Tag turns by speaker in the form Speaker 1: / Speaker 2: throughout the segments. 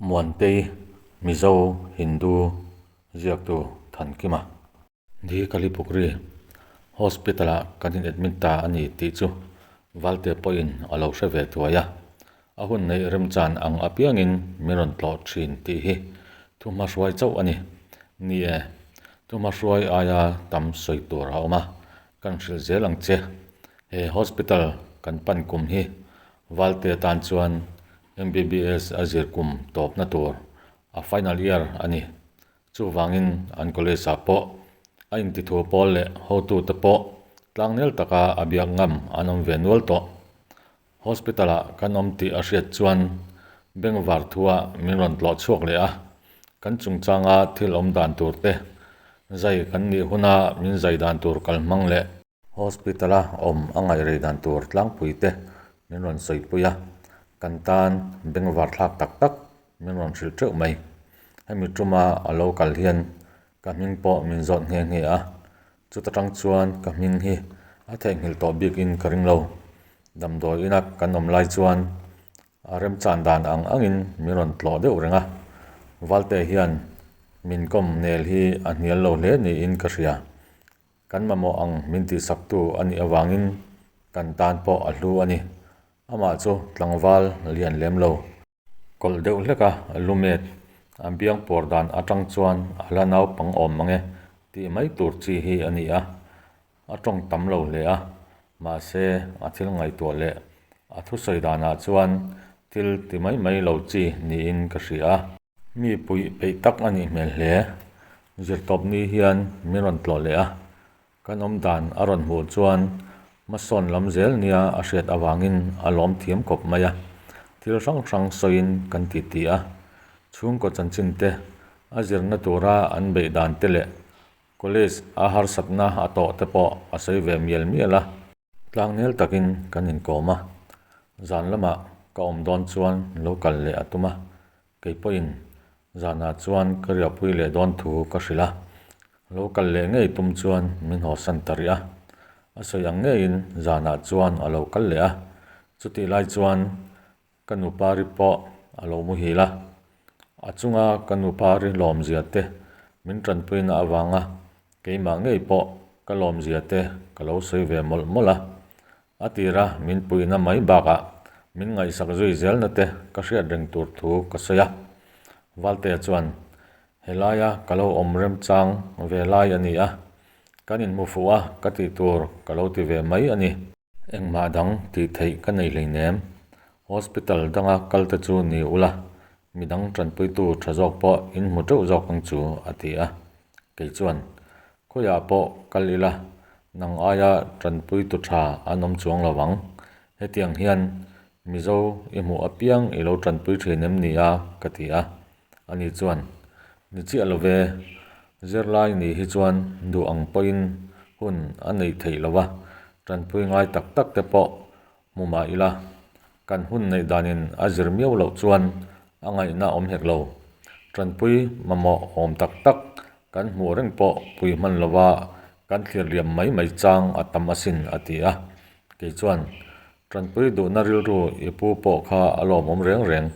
Speaker 1: Muantei, Mizo, Hindu, ziaktu Thankima. Di Kalipukri Hospital-ah kan in admit ta a ni tih chu Valte pawhin a lo hre ve thuai a. A hun neih remchan ang apiangin min rawn tlawh thin tih hi thuhmahruai chauh a ni. Ni e, thuhmahruai aia tam sawi tur a awm a, kan hrilh zel ang che. He hospital kan pan kum hi Valte tan chuan MBBS a zir kum tawpna tur a final year a ni. Chuvangin an college ah pawh a intithu pawl leh hotute pawh tlangnel taka a biak ngam an awm ve nual tawh. Hospital ah kan awm tih a hriat chuan bengvar thua min rawn tlawh chhuak leh a, kan chungchanga thil awm dan tur te, zai kan nih huna min zai dan tur kal hmang leh Hospital a awm a ngaih rei dan tur tlangpui te min rawn sawipui a, kan tan bengvar thlak tak tak min rawn hrilh teuh mai. Hemi tuma a lo kal hian ka hming pawh min zawt nghe nghe a, chuta tang chuan ka hming hi a theihnghilh tawh bikin ka ring lo. Damdawi ina kan awm lai chuan a remchan dan ang angin min rawn tlawh deuh reng a, Valte hian min kawm nel hi a hnial lo hle niin ka hria. Kan mamawh ang min tihsaktu a nih avangin kan tan pawh a hlu a ni. Amah chu tlangval lian lem lo. Kawlh deuh hlek a, lumet a biang puar dan atang chuan a la naupang awm mang e tih mai tur chi hi a ni a. A tawng tam lo hle a, mahse a thil ngaihtuah leh a thusawi danah chuan thil ti mai mai lo chi niin ka hria a. Mi puih peih tak a nih hmel hle. Zirtawp ni hian min rawn tlawh leh a, kan awm dan a rawn hmuh chuan hmasawn lam zel nia a hriat avangin a lawm thiam khawp mai a. Thil hrang hrang sawiin kan titi a, chhungkaw chanchin te, a zirna tura an beih dan te leh college a harsatna a tawh te pawh a sawi ve mial mial a. Tlangnel takin kan inkawm a, zan lamah ka awm dawn chuan lo kal leh a tum a, Kei pawhin zanah chuan ka riahpui leh dawn thu ka hrilh a, lo kal leh ngei tum chuan min hawsan ta rih a. A sawi ang ngeiin zanah chuan a lo kal leh a, chutih lai chuan ka nupa ri pawh a lo muhil a. A chunga ka nupa ri lawmzia te min tanpuina avanga keimah ngei pawh ka lawmzia te ka lo sawi ve mawlh mawlh a. A tira min puihna mai bakah min ngaihsak zui zelna te ka hriat reng tur thu ka sawi a. Valtea chuan, Helaia ka lo awm remchang ve lai a ni a, kan inhmu fuh a ka tih tur ka lo ti ve mai a ni. Engmah dang tih theih ka nei hleinem, hospital danga kal te chu ni ula, midang tanpuitu tha zawk pawh in hmu teuh zawk ang chu a ti a. Kei chuan, Khawiah pawh kal ila, nang aia tanpui tu tha an awm chuang lo ang. Hetiang hian Mizo i hmuh apiang i lo tanpui thin em ni a? ka ti a. Ani chuan, Ni chiah lo ve, zirlai ni hi chuan duh ang pawhin hun a neih theih lo a, tanpui ngai tak tak te pawh hmu mah ila, kan hun neih danin a zir miau loh chuan a ngaihna awm hek lo. Tanpui mamawh awm tak tak kan hmuh reng pawh pui hman lova kan thlir liam mai mai chang a tam asin a ti a. Kei chuan, Tanpui duhna rilru i pu pawh kha a lawmawm reng reng.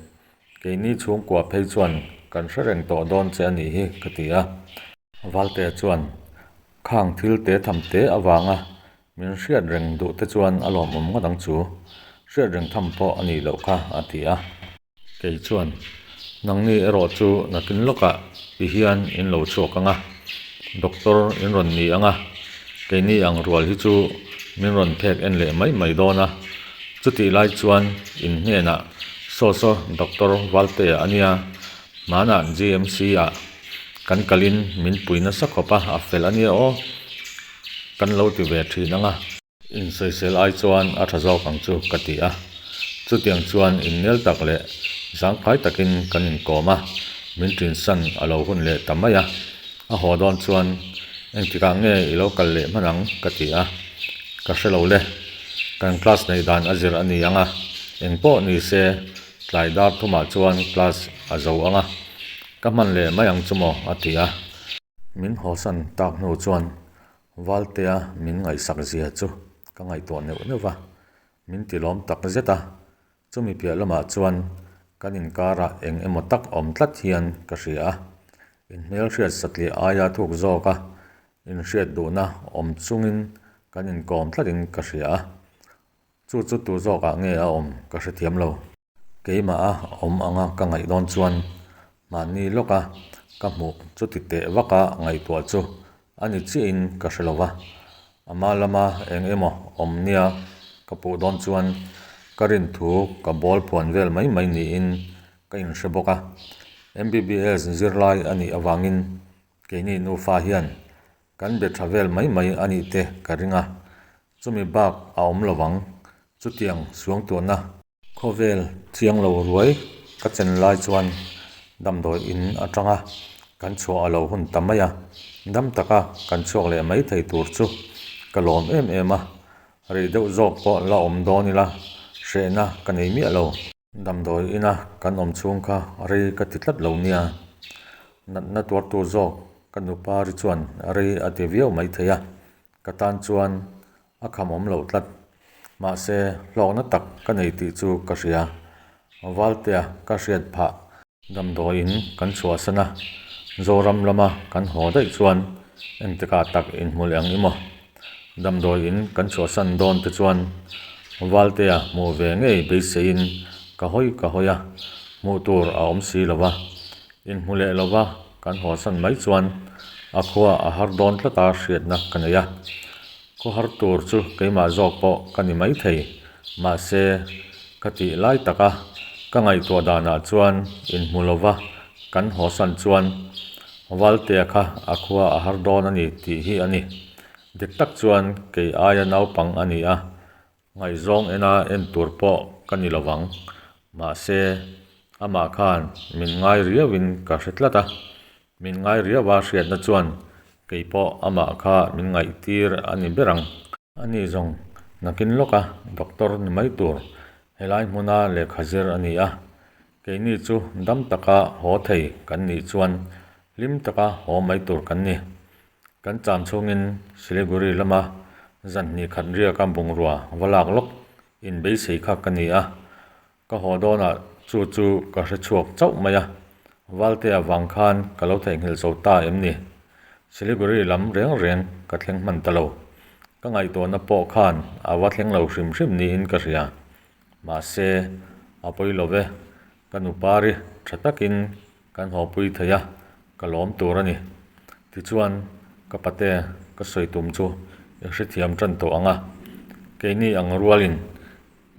Speaker 1: Keini chhungkua phei chuan kan hre reng tawh dawn che a nih hi ka ti a. Valtea chuan, Khang thil te tham te avanga Min hriat reng duh te chuan a lawmawm ngawt ang chu, hriat reng tham pawh a nih loh kha a ti a. Kei chuan, Nangni erawh chu nakin lawkah ti hian in lo chhuak ang a, doctor in rawn ni ang a, keini ang rual hi chu min rawn phek en leh mai mai dawn a, chutih lai chuan in hnenah saw saw doctor Valtea a nia, hmanah GMC ah kan kalin min pui nasa khawp a, a fel a nia aw. Kan lo ti ve thin ang a. Insawisel ai chuan a tha zawk ang chu ka ti a. Chutiang chuan innel tak leh zangkhai takin kan inkawm a, min tinsan a lo hun leh ta mai a. A haw dawn chuan engtikah nge i lo kal leh hman ang ka ti a. Ka hre lo le. Kan class neih dan a zir a ni ang a, engpawh ni se tlai dar thumah chuan class a zo ang a, ka hman leh mai ang chu maw a ti a. Min hawsan tak hnu chuan Valtea min ngaihsak zia chu ka ngaihtuah neuh neuh va, min ti lawm tak zet a. Chumi piah lamah chuan Kan inkarah eng emaw tak awm tlat hian ka hria a, inhmelhriat satliah aia thuk zawka inhriat duhna awm chungin kan inkawm tlatin ka hria a. Chu chu tu zawkah nge a awm ka hrethiam lo. Keimah a awm anga ka ngaih dawn chuan mahni lawka ka hmuh chuti teh vaka ngaihtuah chu a ni chiahin ka hre lo va. Ama lama eng emaw awm nia ka puh dawn chuan ka rin thu ka bawl phuan vel mai mai niin ka inhre bawk a. MBBS zirlai a nih avangin keini nufa hian kan be tha vel mai mai a nih te ka ring a. Chumi bak a awm lo vang. Chutiang suangtuahna. Khawvel chiang lo ruai ka chen lai chuan damdawi in atanga kan chhuah a lo hun ta mai a, dam taka kan chhuak leh mai thei tur chu ka lawm em em a, rei deuh zawk pawh la awm dawn ila hrehna ka nei miah lo. Damdawi ina kan awm chhung kha rei ka ti tlat lo nia, natna tuartu zawk ka nupa ri chuan rei a ti viau mai thei a, ka tan chuan A khamawm loh tlat. Mahse, hlawkna tak ka nei tih chu ka hria. Valtea ka hriat phah. Damdawiin kan chhuahsan a, Zoram lama kan haw daih chuan engtikah tak inhmu leh ang i maw? Damdawiin kan chhuahsan dawn te chuan Valtea hmuh ve ngei beiseiin ka hawi ka hawi a, hmuh tur a awm si lo va. Inhmu leh lo va kan hawsan mai chuan a khua a har dawn tlata hriatna ka nei a. Khaw har tur chu keimah zawk pawh ka ni maithei, mahse ka tih lai taka ka ngaihtuah danah chuan inhmu lo va kan hawsan chuan Valtea kha a khua a har dawn a ni tih hi a ni. Dik tak chuan kei aia naupang a ni a, Ngaihzawng ena en tur pawh ka ni lo vang. Mahse, amah khan min ngai riauin ka hre tlat a. Min ngai riauva hriatna chuan kei pawh amah kha min ngaihtir a ni ber ang. Ani zawng nakin lawka doctor ni mai tur helai hmuna lehkha zir a ni a. Keini chu dam taka haw thei kan nih chuan hlim taka haw mai tur kan ni. Kan cham chhungin Siliguri lama zan hnih khat riaka bungrua va lak lawk in beisei kha ka ni a, ka haw dawnah chu chu ka hre chhuak chauh mai a, Valtea vang khan ka lo theihnghilh zo ta em ni? Siliguri lam reng reng ka thleng hman ta lo. Ka ngaihtuahna pawh khan a va thleng lo hrim hrim niin ka hria. Mahse, a pawi lo ve, ka nupari tha takin Kan hawpui thei a, ka lawm tur a ni. Tichuan, ka pate ka sawi tum chu i hrethiam tan tawh ang a. Keini ang rualin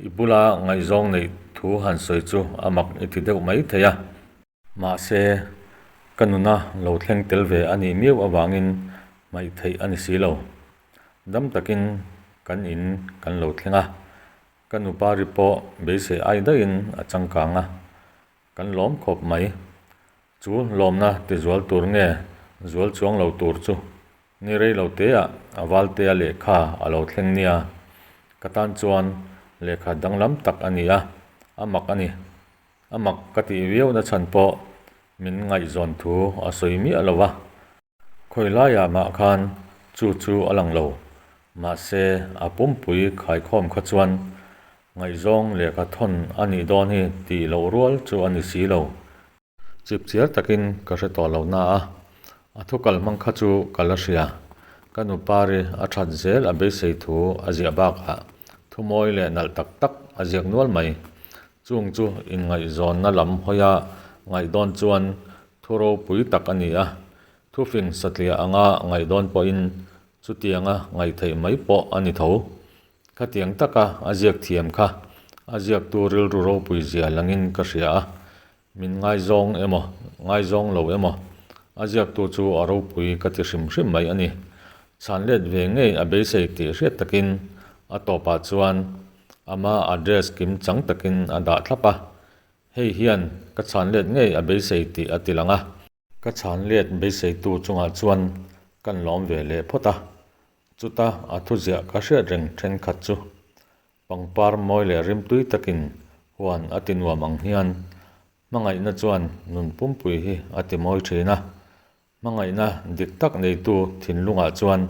Speaker 1: i bula ngaihzawng neih thu han sawi chu a mak i ti deuh mai thei a. Mahse, ka nuna lo thleng tel ve a nih miau avangin hmaih theih a ni si lo. Dam takin kan in kan lo thleng a, ka nupari pawh beisei ai daihin a changkang a. Kan lawm khawp mai. Chu lawmna ti zual tur nge zual chuang lo tur chu ni rei lo teah a Valtea lehkha a lo thleng nia. Ka tan chuan lehkha danglam tak a ni a, a mak a ni. A mak ka tih viau na chhan pawh min ngaihzawn thu a sawi miah lo va. Khawi laiah mah khan chu chu a lang lo. Mahse, a pumpui khaikhawm kha chuan ngaihzawng lehkha thawn a nih dawn hi tih loh rual chu a ni si lo. Chip chiar takin ka hre tawh lo na a, a thu kal hmang kha chu ka la hria. Ka nupari a that zel a beisei thu a ziah bakah thu mawi leh nalh tak tak a ziak nual mai. Chung chu inngaihzawnna lam hawia ngaihdawn chuan Thu ropui tak a ni a, thufing satliah anga ngaihdawn pawhin chutianga ngaihtheih mai pawh a ni tho. Khatiang taka a ziak thiam kha a ziaktu rilru ropui zia langin ka hria a, min ngaizawng emaw ngaizawng lo emaw a ziaktu chu a ropui ka ti hrim hrim mai a ni. Chhan let ve ngei a beisei tih hriat takin a tawpah chuan ama address kim chang takin a dah thlap a, Hei hian ka chhan let ngei a beisei tih a ti lang a. Ka chhan let beiseitu chungah chuan kan lawm ve leh phawt a. Chuta a thuziah ka hriat reng thenkhat chu pangpar mawi leh rimtui takin huan a ti nuam ang hian hmangaihna chuan nun pumpui hi a ti mawi thin a. Hmangaihna dik tak neitu thinlungah chuan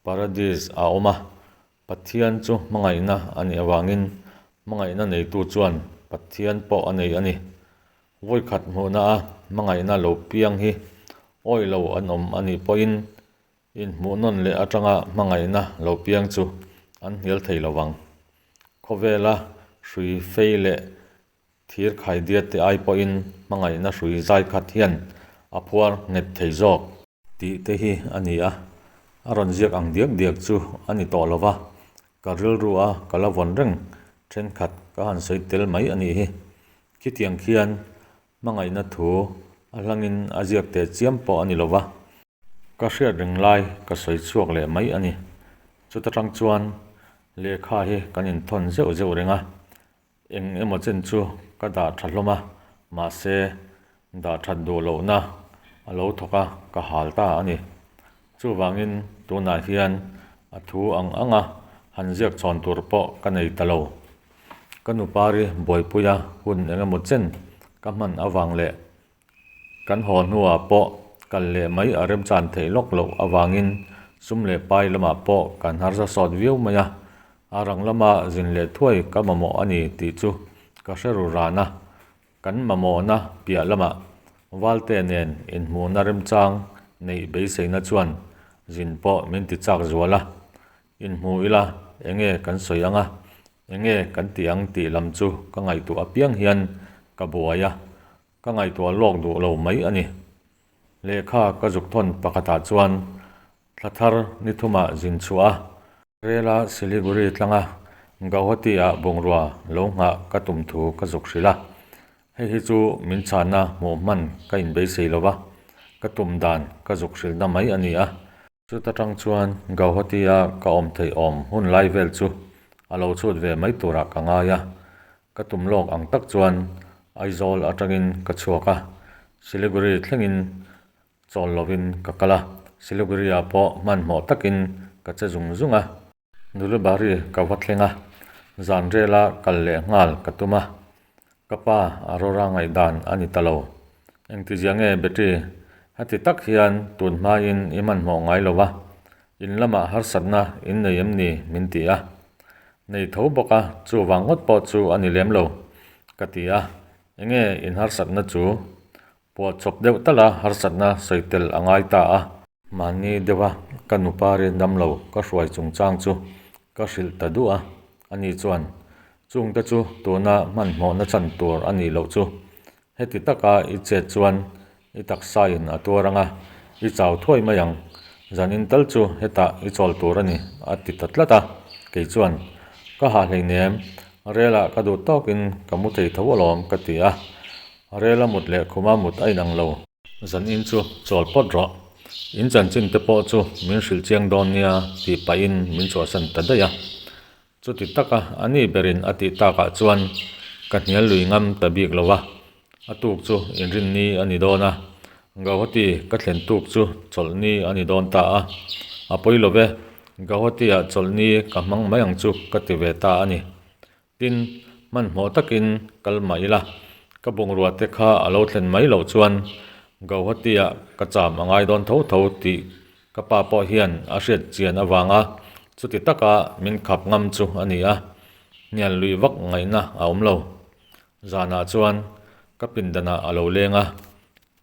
Speaker 1: Paradis a awm a. Pathian chu hmangaihna a nih avangin hmangaihna neitu chuan Pathian pawh a nei a ni. Vawikhat hmuhna a hmangaihna lo piang hi awih lo an awm a nih pawhin inhmuh nawn leh atanga hmangaihna lo piang chu an hnial thei lo vang. Khawvela hrui fei leh Thir khaidiat te ai pawhin hmangaihna hrui zai khat hian a phuar nghet thei zawk. Tih te hi a ni a, a rawn ziak ang diak diak chu a ni tawh lo va, ka rilru a ka la vawn reng thenkhat ka han sawi tel mai a nih hi. Khitiang khian hmangaihna thu a hlangin a ziak teh chiam pawh a ni lo va. Ka hriat reng lai ka sawi chhuak leh mai a ni. Chuta tang chuan lehkha hi kan inthawn zeuh zeuh reng a, Eng emaw chen chu ka dah tha hlawm a, mahse dah that duh lohna a lo thawk a, ka hal ta a ni. Chuvangin tunah hian a thu ang anga han ziak chhawn tur pawh ka nei ta lo. Ka nupari buaipuia hun eng emaw chen ka hman avang leh Kan haw hnuah pawh kal leh mai a remchan theih lawk loh avangin sum leh pai lamah pawh kan harsa sawt viau mai a, a rang lama zin leh thuai ka mamawh a ni tih chu ka hre ru ran a. Kan mamawhna piah lamah Valte nen inhmuhna remchang neih beiseina chuan zin pawh min ti chak zual a, inhmu ila enge kan sawi ang a, enge kan tih ang tih lam chu ka ngaihtuah apiang hian ka buai a. Ka ngaihtuah lawk duh lo mai a ni. Lehkha ka zuk thawn pakhatah chuan thla thar ni thumah zin chhuah a, Rela Siliguri tlanga Gauhati-ah bungrua lo nghah ka tum thu ka zuk hrilh a. Hei hi chu min chhanna hmuh hman ka inbeisei lo va, ka tum dan ka zuk hrilhna mai a ni a. Chuta tang chuan Gauhati-a ka awm theih awm hun lai vel chu a lo chhut ve mai turah ka ngai a. Ka tum lawk ang tak chuan Aizawl atangin ka chhuak a, Siliguri thlengin chawl lovin ka kal a, Siliguri-ah pawh hmanhmawh takin ka che zung zung a. Nulubari ka va thleng a, zan rela kal leh nghal ka tum a, ka pa a rora ngaihdan a ni ta lo. Engtizia nge Betty, heti tak hian tun hmain i hmanhmawh ngai lo va, in lamah harsatna in nei em ni min ti a. Nei tho bawk a, chuvang ngawt pawh chu a ni lem lo, ka ti a. Enge in harsatna chu? Puah chawp deuh tala harsatna sawi tel a ngai ta a. Mahni deuha ka nupa rin dam lo ka hruai chungchang chu ka hrilh ta duh a, ani chuan, Chungte chu tuna hmanhmawhna chan tur a nih loh chu. Heti taka i chet chuan i taksain a tuar ang a, i chau thuai mai ang. Zanin tal chu hetah i chawl tur a ni, a ti ta tlat a. Kei chuan, Ka hah hleinem, relah ka duh tawkin ka mu thei tho alawm, ka ti a. Rela mut leh khuma mut a inang lo. Zan in chu chawl pawt rawh. In chanchin te pawh chu min hrilh chiang dawn nia tih pahin min chhuahsan ta daih a. Chuti taka a ni berin a tih takah chuan ka hnial lui ngam ta bik lo va. A tuk chu inrinni a ni dawn a, Gauhati ka thlen tuk chu chawlhni a ni dawn ta a. A pawi lo ve, Gauhati-ah chawlhni ka hmang mai ang chu ka ti ve ta a ni. Tin, hmanhmawh takin kal mah ila, ka bungrua te kha a lo thlen mai loh chuan Gauhati-ah ka cham a ngai dawn tho tho tih ka pa pawh hian a hriat chian avanga chuti taka min khap ngam chu a ni a, hnial lui vak ngaihna a awm lo. Zanah chuan ka pindanah a lo leng a,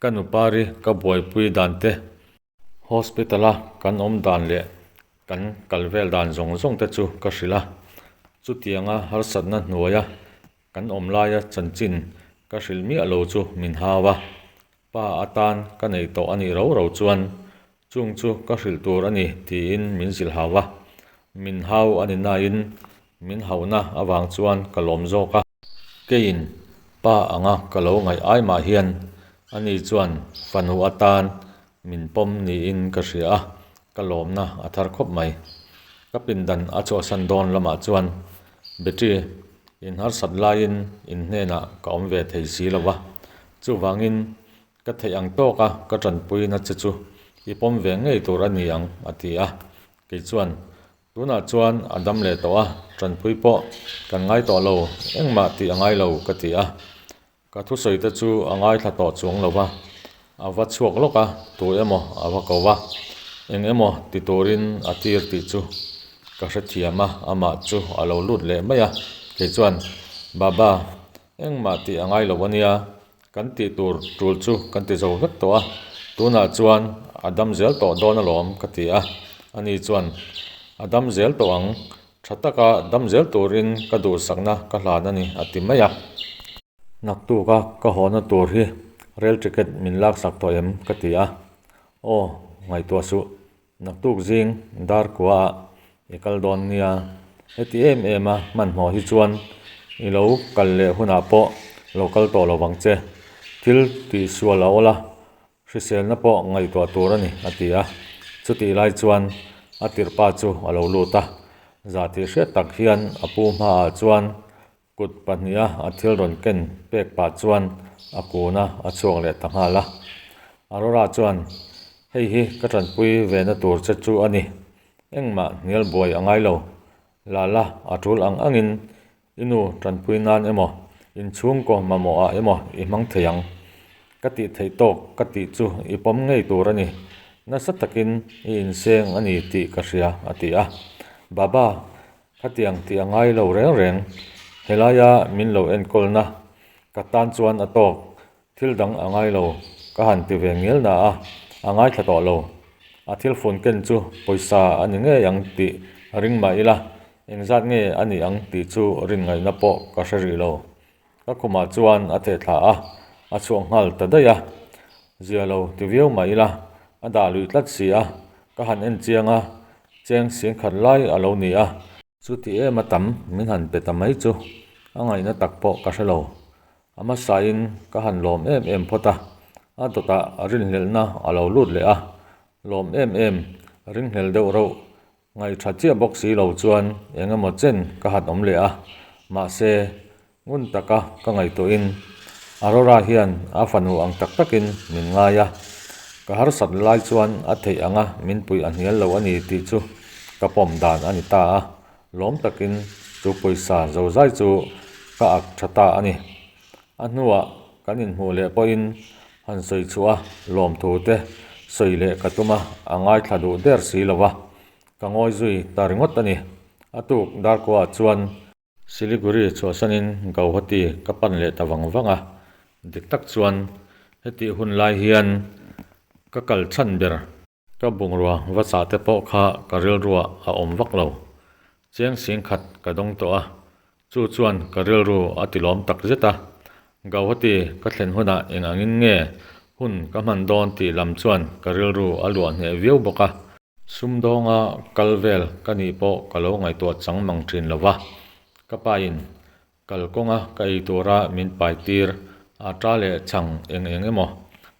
Speaker 1: ka nupari ka buaipui dan te, Hospital-a kan awm dan leh kan kal vel dan zawng zawng te chu ka hrilh a, chutianga harsatna hnuaia kan awm laia chanchin ka hrilh miah lo chu min hau a, pa atan ka nei tawh a nih ro ro chuan chung chu ka hrilh tur a ni tiin min zilh hau a, min hau a ni nain min hauhna avang chuan ka lawm zawk a. Keiin pa anga ka lo ngaih ai mah hian ani chuan fanu atan min pawm niin ka hria a, ka lawmna a thar khawp mai. Ka pindan a chhuahsan dawn lamah chuan Betty in harsat laiin in hnenah ka awm ve thei si lo va, chuvangin Ka theih ang tawka ka tanpuina che chu i pawm ve ngei tur a ni ang, a ti a. Kei chuan, Tunah chuan a dam leh tawh a, tanpui pawh kan ngai tawh lo, engmah tih a ngai lo, ka ti a. Ka thusawi te chu a ngaithla tawh chuang lo va, a va chhuak lawk a, tu emaw a va ko va, eng emaw ti turin a tir tih chu ka hrethiam a, amah chu a lo lut leh mai a. Kei chuan, Baba, engmah tih a ngai lo a nia. Kan tih tur tul chu kan ti zo vek tawh a, tunah chuan a dam zel tawh dawn alawm ka ti a. Ani chuan, A dam zel tawh ang, tha taka dam zel turin ka duhsakna ka hlan a ni a ti mai a. Naktuka ka hawhna tur hi rail ticket min laksak tawh em? ka ti a. Aw, ngaihtuah suh. Naktuk zing dar kua ah i kal dawn nia. Heti em em a hmanhmawh hi chuan i lo kal leh hunah pawh lo kal tawh lo vang che. Thil tihsual a awl a, hriselna pawh ngaihtuah tur a ni, a ti a. Chutih lai chuan a tirhpa chu a lo lut a. Zah tih hriat tak hian a pu hmaah chuan Kut pahniha a thil rawn ken pek pah chuan a kuna a chhuak leh ta nghal a. Aurora chuan, Hei hi ka tanpui ve na tur che chu a ni. Engmah hnial buai a ngai lo. Lala a tul ang angin i nu tanpui nan emaw, inchhungkaw mamawh ah emaw i hmang thei ang. Ka tih theih tawk ka tih chu i pawm ngei tur a ni. Nasa takin i inseng a ni tih ka hria, a ti a. Baba, Khatiang tih a ngai lo reng reng. Helaia min lo enkawlna ka tan chuan a tawk, thil dang a ngai lo ka han ti ve ngial na a, a ngaithla tawh lo. A thil fun ken chu pawisa a ni ngei ang tih ring mah ila, engzat nge a nih ang tih chu rin ngaihna pawh ka hre rih lo. Ka khumah chuan a theh thla a, a chhuak nghal ta daih a. Zia lo ti viau mah ila, a dah luih tlat si a, ka han en chiang a, cheng sing khat lai a lo ni a. Chuti em a tam min han pe ta mai chu a ngaihna tak pawh ka hre lo. A hmasain ka han lawm em em phawt a, a dawtah rinhlelhna a lo lut leh a, lawm em em ringhlel deuh reuh Ngaihṭha chiah bawk si lo chuan eng emaw chen ka han awm leh a, mahse, ngun taka ka ngaihtuahin Aurora hian a fanu ang tak takin min ngai a, ka harsat lai chuan a theih anga min puih a hnial lo a ni tih chu ka pawm dan a ni ta a, lawm takin chu pawisa zozai chu ka ak ṭha ta a ni. A hnuah kan inhmuh leh pawhin han sawi chhuah a, lawmthu te sawi leh ka tum a, a ngaithla duh der si lo va, ka ngawi zui ta ringawt a ni. A tuk Darkuaah chuan Siliguri chhuahsanin Gauhati ka pan leh ta vang vang a, dik tak chuan hetih hun lai hian ka kal chhan ber. Ka bungrua va chah te pawh kha ka rilruah a awm vak lo. Chiang sing khat ka dawng tawh a, chu chuan ka rilru a ti lawm tak zet a. Gauhati ka thlen hunah eng angin nge hun ka hman dawn tih lam chuan ka rilru a luah hneh viau bawk a. Sumdawnga kal vel ka nih pawh ka lo ngaihtuah chang mang thin lo va, ka pain Kalkawnga ka ei tura min pai tir ata leh chhang eng eng emaw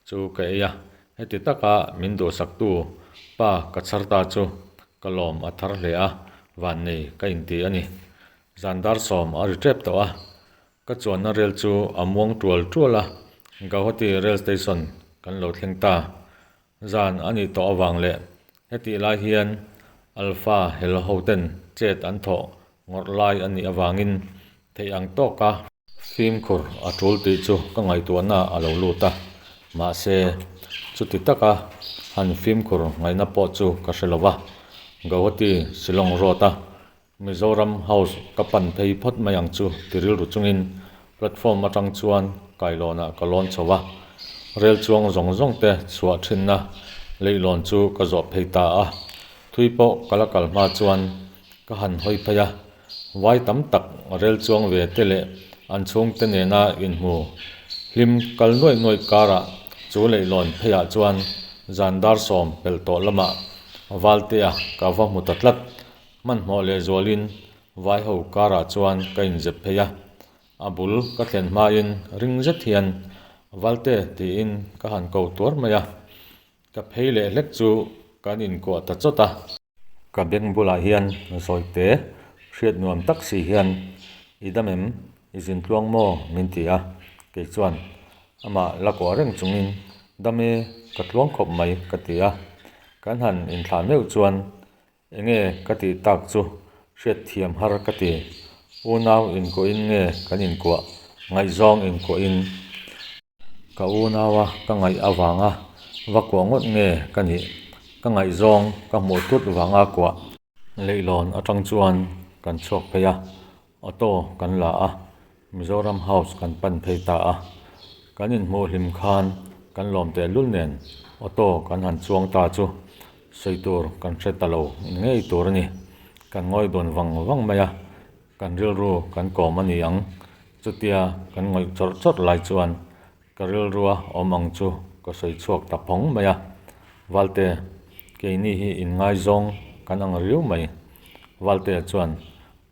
Speaker 1: chu ka ei a, heti taka min duhsaktu pa ka chhar ta chu ka lawm a thar hle a, vannei ka inti a ni. Zan dar sawm a ri tep tawh a, ka chuanna rel chu a muang tual tual a, Gauhati rail station kan lo thleng ta. Zan a nih tawh avang leh hetih lai hian Alpha hel hoten chet an thawh ngawrh lai a nih avangin theih ang tawka fimkhur a tul tih chu ka ngaihtuahna a lo lut a, mahse chuti taka han fimkhur ngaihna pawh chu ka hre lo va, Gauhati Shillong Road a Mizoram House ka pan phei phawt mai ang chu ti rilru chungin platform atang chuan kailawnah ka lawn chho a, rel chuang zawng zawng te chhuah thinna leihlawn chu ka zawh phei ta a, thui pawh ka la kal hma chuan ka han hawi phei a, vai tam tak rel chuang ve te leh an chhungte nena inhmu hlim kal nuaih nuaih karah chu leihlawn pheiah chuan zan dar sawm pelh tawh lamah Valtea ka va hmu ta tlat. Hmanhmawh leh zualin vai ho karah chuan ka inzep phei a, a bul ka thlen hmain ring zet hian Valte tiin ka han ko tuar mai a, ka phei leh hlek chu kan inkuah ta chawt a. Ka beng bulah hian zawite hriat nuam tak si hian i dam em, i zin tluang maw min ti a, kei chuan amah la kuah reng chungin dam e ka tluang khawp mai ka ti a, kan han inthlah meuh chuan Enge ka tih tak chu hriatthiam har ka ti. Unau inkuahin nge kan inkuah? Ngaihzawng inkuahin. Ka unaua ka ngaih avanga va kuah ngawt nge ka nih? Ka ngaihzawng ka hmuh tut vanga kuah. Leihlawn atang chuan kan chhuak phei a, auto kan la a, Mizoram House kan pan phei ta a. Kan inhmuh hlim khan kan lawm tehlul nen auto kan han chuang ta chu sawi tur kan hre ta lo ngei tur a ni. Kan ngawi dun vang vang mai a, kan rilru kan kawm a ni ang. Chutia kan ngawih chawrh chawrh lai chuan ka rilrua awm ang chu ka sawi chhuak ta phawng mai a. Valte, keini hi inngaizawng kan ang riau mai. Valte chuan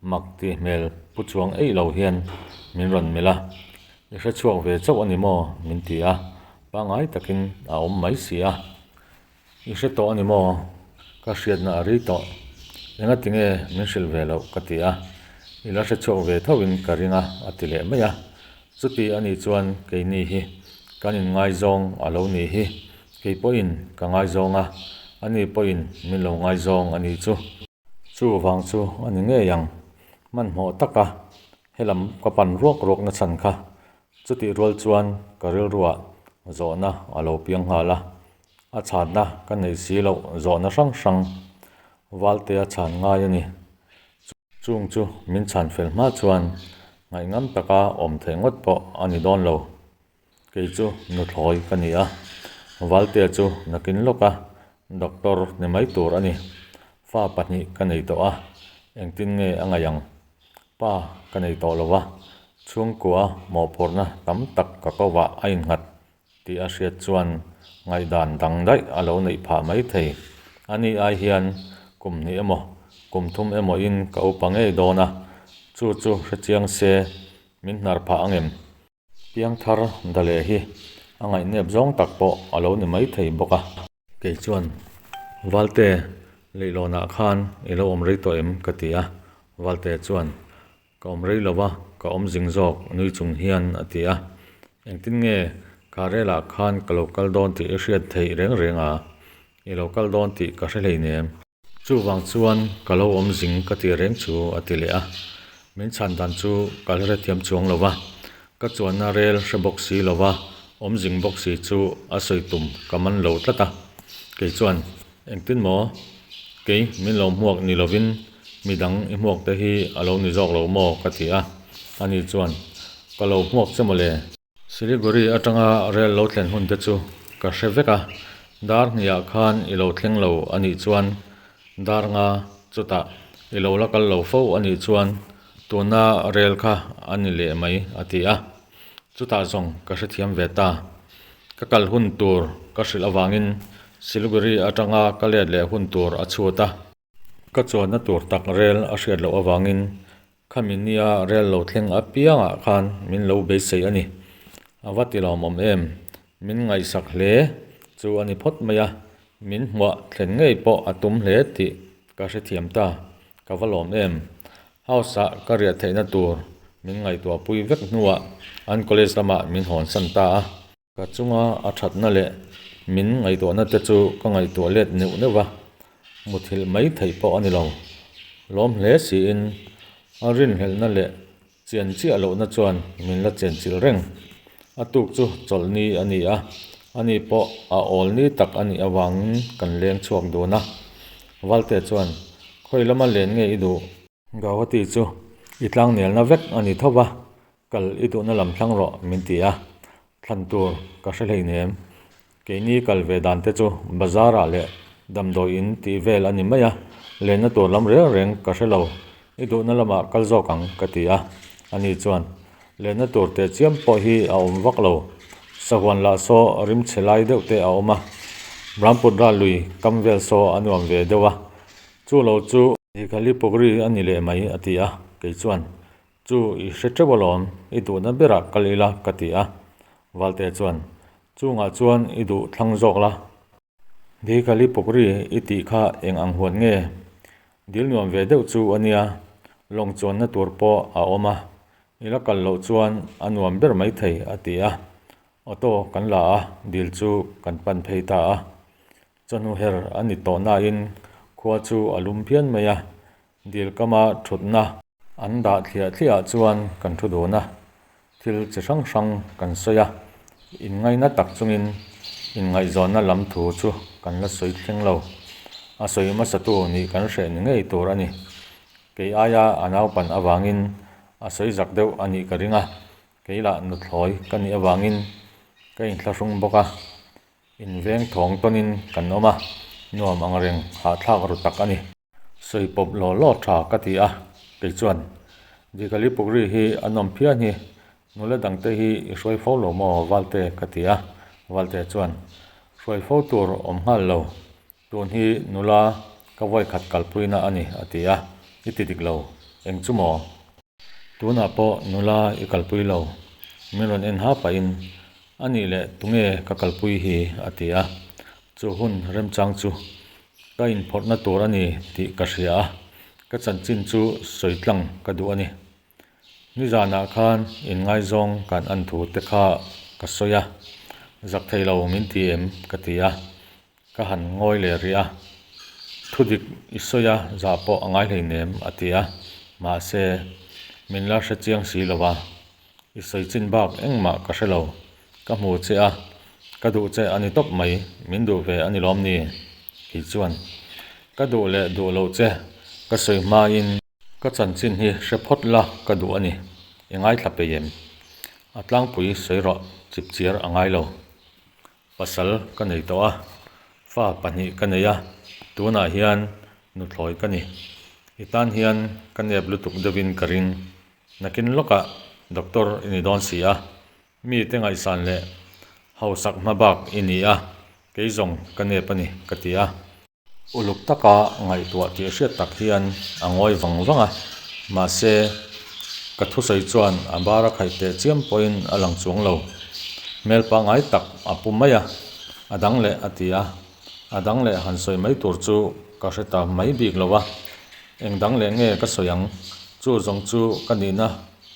Speaker 1: mak ti hmel pu chuang eih lo hian min rawn melh a, I hre chhuak ve chauh a ni maw? min ti a, pangngai takin a awm mai si a. I hre tawh a ni maw? Ka hriatna a ri tawh. Engati nge min hrilh ve loh? ka ti a, I la hre chhuak ve thoin ka ring a, a ti leh mai a. Chuti a nih chuan keini hi kan inngaizawng a lo nih hi, kei pawhin ka ngaizawng a, ani pawhin min lo ngaizawng a nih chu. Chu vang chu a ni ngei ang. Hmanhmawh taka helam ka pan ruak ruak na chhan kha chutih rual chuan ka rilruah zawhna a lo piang nghal a. A chhanna ka neih si loh zawhna hrang hrang Valtea chhan ngai a ni. Chung chu min chhan fel hma chuan ngaihngam taka awm theih ngawt pawh a ni dawn lo. Kei chu nuthlawi ka ni a, Valtea chu nakin lawka doctor ni mai tur a ni. Fa pahnih ka nei tawh a, engtin nge a ngaih ang? Pa ka nei tawh lo va, chhungkua mawhphurhna tam tak ka kovah a innghat tih a hriat chuan ngaihdan dang daih a lo neih phah mai thei. Ani ai hian kum hnih emaw kum thum emawin ka upa ngei dawn a, chu chu hrechiang se min hnar phah ang em? Piangthar Dale hi a ngaihnep zawng tak pawh a lo ni mai thei bawk a. Kei chuan, Valte, leihlawnah khan i lo awm rei tawh em? ka ti a. Valte chuan, Ka awm rei lo va, ka awm zing zawk nui chung hian a ti a. Engtin nge kha relah khan ka lo kal dawn tih i hriat theih reng reng a? I lo kal dawn tih ka hre hleinem. Chuvang chuan ka lo awm zing ka ti reng chu a ti leh a, min chhan dan chu ka la hrethiam chuang lo va, ka chuanna rel hre bawk si lo va, awm zing bawk si chu a sawi tum ka man lo tlat a. Kei chuan, Engtin maw? Kei min lo hmuak ni lovin midang i hmuak te hi a lo ni zawk lo maw? ka ti a, ani chuan, Ka lo hmuak che mawle. Siliguri atanga rel lo thlen hun te chu ka hre vek a, dar hniah khan i lo thleng lo a nih chuan dar nga chutah i lo la kal lo fo a nih chuan tuna rel kha a ni leh mai a ti a, chutah zawng ka hrethiam ve ta. Ka kal hun tur ka hrilh avangin Siliguri atanga ka let leh hun tur a chhut a. Ka chuanna tur tak rel a hriat loh avangin khami nia rel lo thleng apiangah khan min lo beisei a ni. A va ti lawmawm em? Min ngaihsak hle chu a ni phawt mai a, min hmuah thlen ngei pawh a tum hle tih ka hrethiam ta. Ka va lawm em? House-ah ka riah theihna tur min ngaihtuahpui vek hnuah an college lamah min hawnsan ta a. Ka chunga a thatna leh min ngaihtuahna te chu ka ngaihtuah let neuh neuh va, muthilh mai theih pawh a ni lo. Lawm hle siin a rinhlelhna leh chian chiah lohna chuan min la chenchilh reng. A tuk chu chawlhni a ni a, ani pawh a awl ni tak a nih avangin kan leng chhuak dun a. Valte chuan, Khawi lama len nge i duh? Gauhati chu i tlangnelna vek a ni tho va, kal i duhna lam thlang rawh min ti a, thlan tur ka hre hleinem. Keini kal ve dan te chu bazar ah leh damdawi in tih vel a ni mai a, lenna tur lam reng reng ka hre lo, i duhna lamah kal zawk ang ka ti a, ani chuan lenna tur teh chiam pawh hi a awm vak lo, sahuan lah saw rim chhe lai deuh te a awm a, Brahmaputra lui kam vel saw a nuam ve deuh a, Chu lo chu. Dighali Pukri a ni leh mai, a ti a. Kei chuan, Chu i hre teuh alawm, i duhna berah kal ila, ka ti a. Valte chuan, Chungah chuan i duh thlang zawk la. Dighali Pukri i tih kha eng ang huan nge? Dil nuam ve deuh chu a nia, lawng chuanna tur pawh a awm a, i la kal loh chuan a nuam ber mai thei, a ti a. Auto kan la a, dil chu kan pan phei ta a. Chawhnu her a ni tawh nain khua chu a lum phian mai a, dil kama thutna an dah thliah thliah chuan kan thu dun a, thil chi hrang hrang kan sawi a, inngaina tak chungin inngaihzawnna lam thu chu kan la sawi thleng lo. A sawi hmasatu nih kan hreh ni ngei tur a ni. Kei aia a naupan avangin a sawi zak deuh a nih ka ring a, Kei lah nuthlawi ka nih avangin Ka inthlahrung bawk a, inveng thawng tawnin kan awm a, nuam ang reng hahthlak ru tak a ni. Sawi pawp law law tha ka ti a, kei chuan Dikali Pukri hi a nawm phian hi, nula dangte hi i hruai fo lo maw Valte ka ti a, Valte chuan hruai fo tur awm nghal lo, tun hi nula ka vawikhat kalpuina a ni a ti a, i ti dik lo, eng chu maw? Tunah pawh nula i kalpui lo, min rawn en ha pahin a nih leh tunge ka kalpui hi a ti a, chu hun remchang chu ka inphawrhna tur a ni tih ka hria a, ka chanchin chu sawi tlang ka duh a ni. Nizanah khan inngaizawng kan an thu te kha ka sawi a, zak thei lo min ti em ka ti a, ka han ngawi leh rih a, Thudik i sawi a zah pawh a ngai hleinem a ti a, mahse min la hre chiang si lo va, i sawi chin bak engmah ka hre lo, ka hmu che a, ka duh che a ni tawp mai, min duh ve a ni lawm ni? Kei chuan ka duh leh duh loh che ka sawi hmain ka chanchin hi hre phawt la ka duh a ni, i ngaithla pei em? A tlangpui sawi rawh chipchiar a ngai lo. Pasal ka nei tawh a, fa pahnih ka nei a, tunah hian nuthlawi ka ni. I tan hian ka nep lutuk deuhin ka ring. Nakin lawkah doctor i ni dawn si a, mite ngaihsan leh hausak hma bak i ni a, kei zawng ka nep a ni ka ti a. Uluk taka ngaihtuah tih hriat tak hian a ngawi vang vang a, mahse, ka thusawi chuan a bar a khaih teh chiam pawhin a lang chuang lo. Hmel pangngai tak a pu mai a, a dang leh a ti a, a dang leh han sawi mai tur chu ka hre ta mai bik lo a, eng dang leh nge ka sawi ang, chu zawng chu ka nihna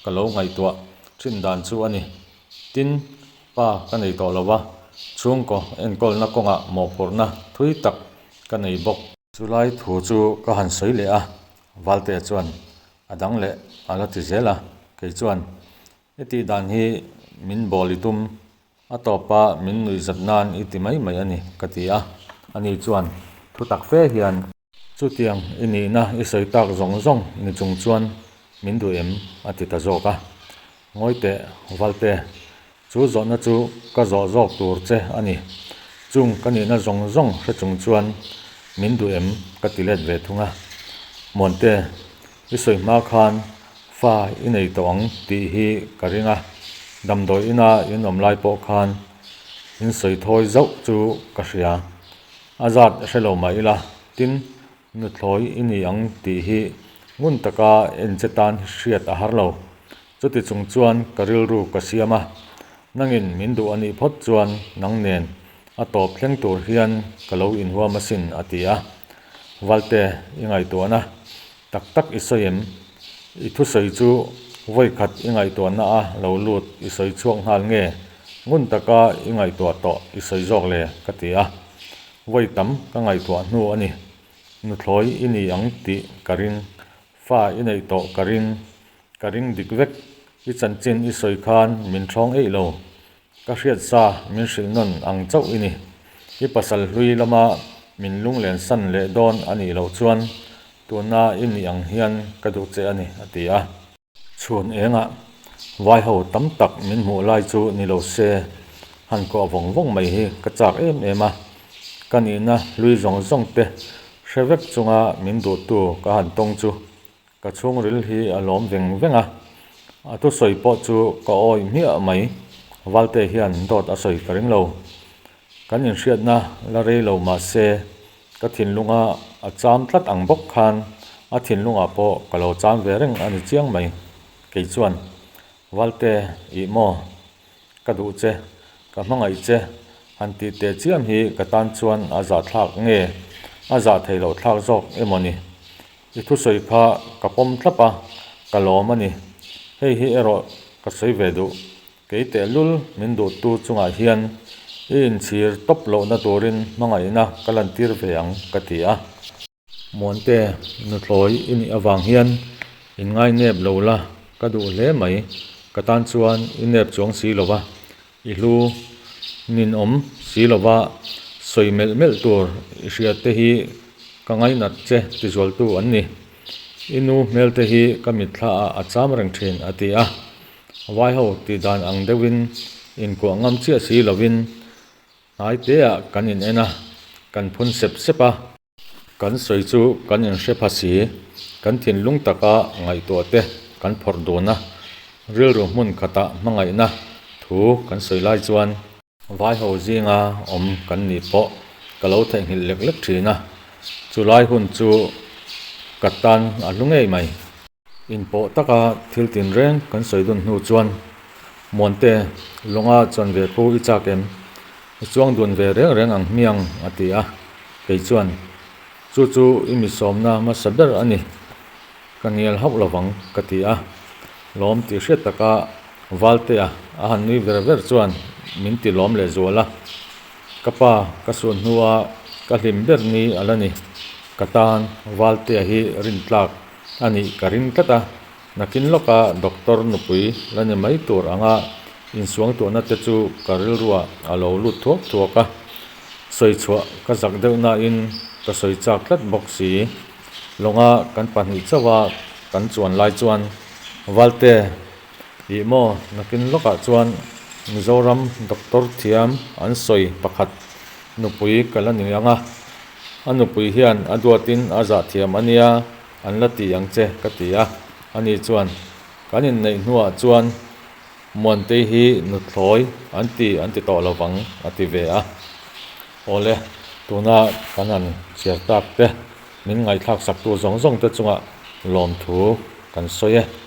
Speaker 1: ka lo ngaihtuah thin dan chu a ni. Tin, Pa ka nei tawh lo va, chhungkaw enkawlna kawngah mawhphurhna thui tak ka nei bawk. Chulai thu chu ka han sawi leh a, Valtea chuan a dang leh a la ti zel a, kei chuan i tih dan hi min bawl i tum, a tawpa min nuihzat nan i ti mai mai a ni ka ti a, ani chuan thu tak fe hian. Chutiang i nihna i sawi tak zawng zawng ni chung chuan min duh em? a ti ta zawk a. Ngawi teh, Valte, chu zawhna chu ka zawh zawk tur che a ni. Chung ka nihna zawng zawng hre chung chuan min duh em? ka ti let ve thung a. Muante, i sawi hma khan fa i nei tawh ang tih hi ka ring a, damdawi ina in awm lai pawh khan in sawi thawi zauh chu ka hria. A zat hre lo mah ila, tin, nuthlawi i ni ang tih hi ngun taka en che tan hriat a har lo. Chuti chung chuan ka rilru ka siam a, nangin min duh a nih phawt chuan nang nen a tawp thleng tur hian ka lo inhuam asin a ti a. Valte, i ngaihtuahna tak tak i sawi em? I thusawi chu vawikhat i ngaihtuahna a lo lut i sawi chhuak nghal nge? Ngun taka i ngaihtuah tawh i sawi zawk le? ka ti a. Vawi tam ka ngaihtuah hnu a ni. Nuthlawi i ni ang tih ka ring. Fa i neih tawh ka ring. Ka ring dik vek. I chanchin i sawi khan min ṭhawng eih lo. Ka hriat sa min hrilh nawn ang chauh i ni. I pasal hlui lama min lunglen san leh dawn a nih loh chuan tuna i nih ang hian ka duh che a ni, a ti a. Chhun engah vai ho tam tak min hmuh lai chu ni lo se, han kuah vawng vawng mai hi ka chak em em a. Ka nihna hlui zawng zawng te hre vek chunga min duhtu ka han tawng chu Ka chhungril hi a lawm veng veng a, a thusawi pawh chu ka awi hmiah mai. Valte hian dawt a sawi ka ring lo. Kan inhriatna la rei lo mah se, ka thinlunga a cham tlat ang bawk khan a thinlungah pawh ka lo cham ve reng a ni chiang mai. Kei chuan, Valte, ih maw? Ka duh che, ka hmangaih che, han tih teh chiam hi ka tan chuan a zahthlak nge a zah theih loh thlak zawk emaw ni? I thusawi kha ka pawm thlap a, ka lawm a ni. Hei hi erawh ka sawi ve duh. Kei tehlul min duhtu chungah hian i inchhir tawp lohna turin hmangaihna ka lantir ve ang ka ti a. Muante, nuthlawi i nih avang hian in ngai nep lo la, ka duh hle mai. Ka tan chuan i nep chuang si lo va, i hlu ninawm si lo va, sawi melh melh tur i hria te hi ka ngainat che tizualtu an ni. I nu hmel te hi ka mitthla ah a cham reng thin, a ti a. Vaiho tih dan ang deuhin. Inkuah ngam chiah si lovin hnai teah kan in en a, kan phun sep sep a. Kan sawi chu kan inhre pha si, kan thinlung taka ngaihtuah te kan phawrh dun a, rilru hmun khatah hmangaihna thu kan sawi lai chuan, Vaiho zinga awm kan nih pawh ka lo theihnghilh lek lek thin a, chulai hun chu ka tan a hlu ngei mai. Inpawh taka thil tinreng kan sawi dun hnu chuan Muante lawnga chuan ve khu i chak em? I chuang dun ve reng reng ang hmiang a ti a, kei chuan chu chu i mi sawmna hmasa ber a ni, ka ngial hauh lovang ka ti a, lawm tih hriat taka Valtea a han nui ver ver chuan min ti lawm leh zual a, ka pa ka sun hnua ka hlim ber ni a la ni, ka tan Valtea hi rintlak A nih ka ring tlat a, nakin lawka doctor nupui la ni mai tur anga insuangtuahna te chu ka rilruah a lo lut thuak thuak a, sawi chhuah ka zak deuh nain ka sawi chak tlat bawk si. Lawnga kan pahnih chauha kan chuan lai chuan Valte, ih maw nakin lawkah chuan Mizoram doctor thiam an sawi pakhat nupui ka la ni ang a, a nupui hian a duatin a zah thiam a nia, an la ti ang che ka ti a, ani chuan kan inneih hnuah chuan Muantei hi nuthlawi an ti an ti tawh lo vang a ti ve a. Awle, tuna kan han chhiar tak te, min ngaihthlak saktu zawng zawng te chungah lawmthu kan sawi e.